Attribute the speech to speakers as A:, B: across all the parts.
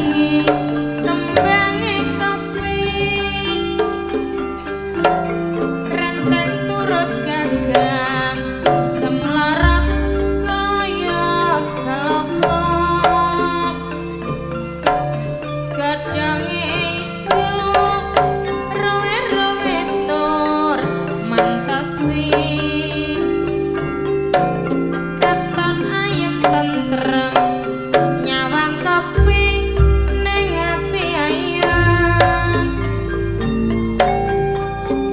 A: Wengi kembange kopi renteng turut gagang cemlorot kaya seloko, godhonge ijo rowe-rowe tur mantosi, katon ayem tentrem nyawang kopi ning ati ayem.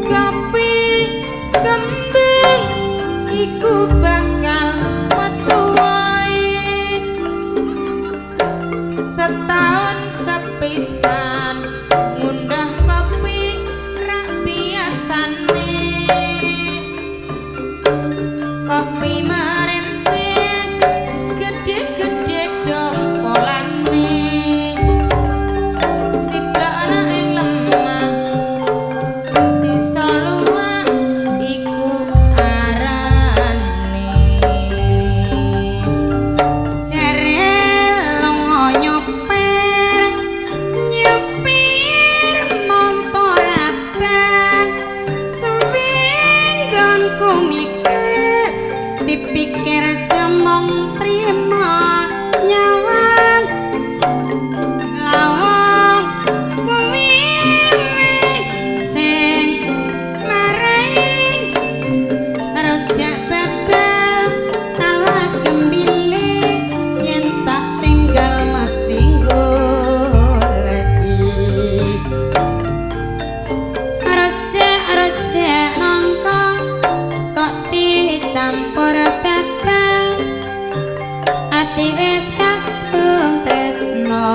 A: Kopi kembang iku bakal metu wae setahun sepisan, ngunduh kopi rak biasane. Kopi merintis gede-gede dompolane, ciplok ana ing lemah sisa luwak iku arane.
B: Jere lunga nyopir nyupir montor abang, suwi nggonku mikir dipikir jemong trima nyawang lawang kuwi sing marai rujak bebel alas gembile, yen tak tinggal mesti goleki.
C: Rojak-rojak nangka kok dicampur bebel, ati wis kadung tresno,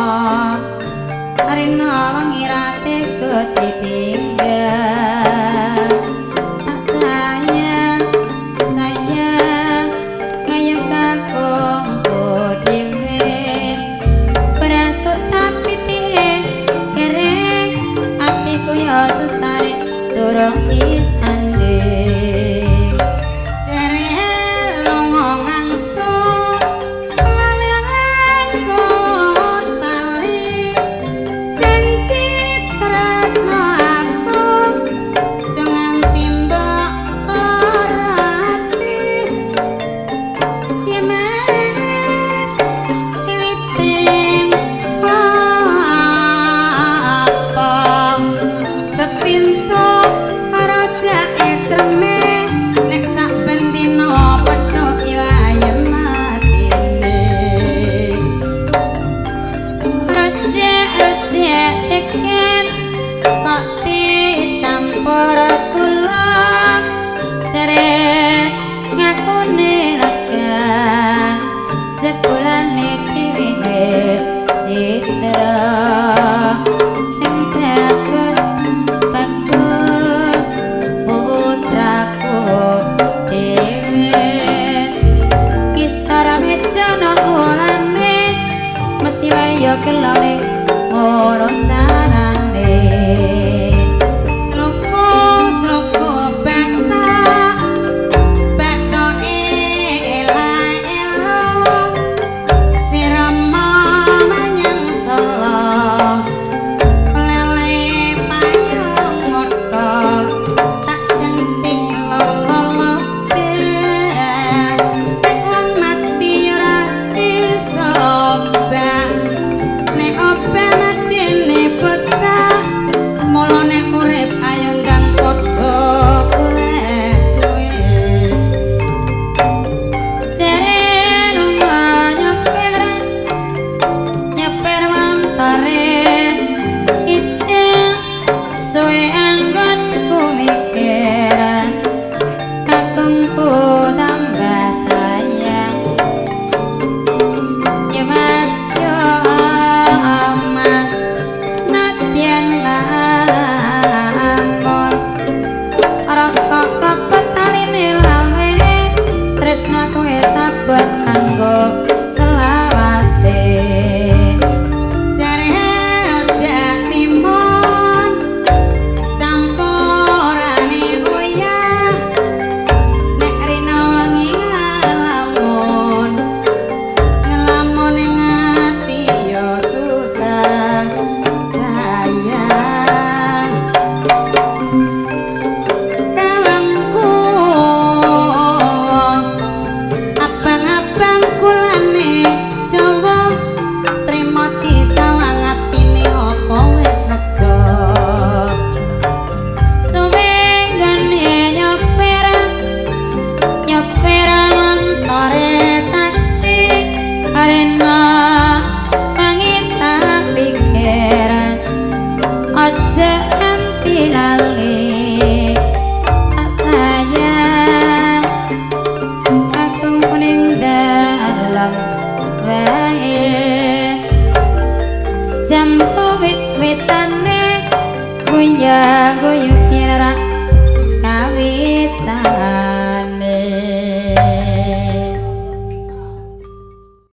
C: rina wengi ra tega ditinggal. Tak sayang sayang kaya kakungku dhewe, beras kok tapi kering, atiku ya susah durung disanding.
B: Jere lunga ngangsu lali nganggo tali, janji tresno aku aja nganti mbok lara ati. Ya Mas witing apa sepincuk rojake creme, nek sak bendina pethuk yo ayem atine.
C: Rojak-rojak teken kok dicampur gula, jere ngakune lega jebulane dhewe citra sing bagus bagus putraku dhewe. Kisar meja ana ulane mesti wae ya kelone ngono carane.
B: Sloko sloko bathok bathoke ela-ela, sirama menyang Solo lele payung motho, tak jentik lolo nek wong mati ora iso obah, nek obah matine pecah, mula nek urip ayo ndang padha golek duit.
C: Jere lunga nyopir nyopir montore ijeng suwe anggonku mikir, kakungku tambah sayang. Ya Mas yo Mas nadyan lamun rokok klopot taline lawe, tresnaku wis abot kanggo selawase.
B: Jare rojak timun campurane uyah, nek rina wengi ngalamun ngelamun ning ati ya susah.
C: pikir, aja nganti lali tak sayang aku kuning dalam wae. Jambu wit-witane guya guyu kira kawitan.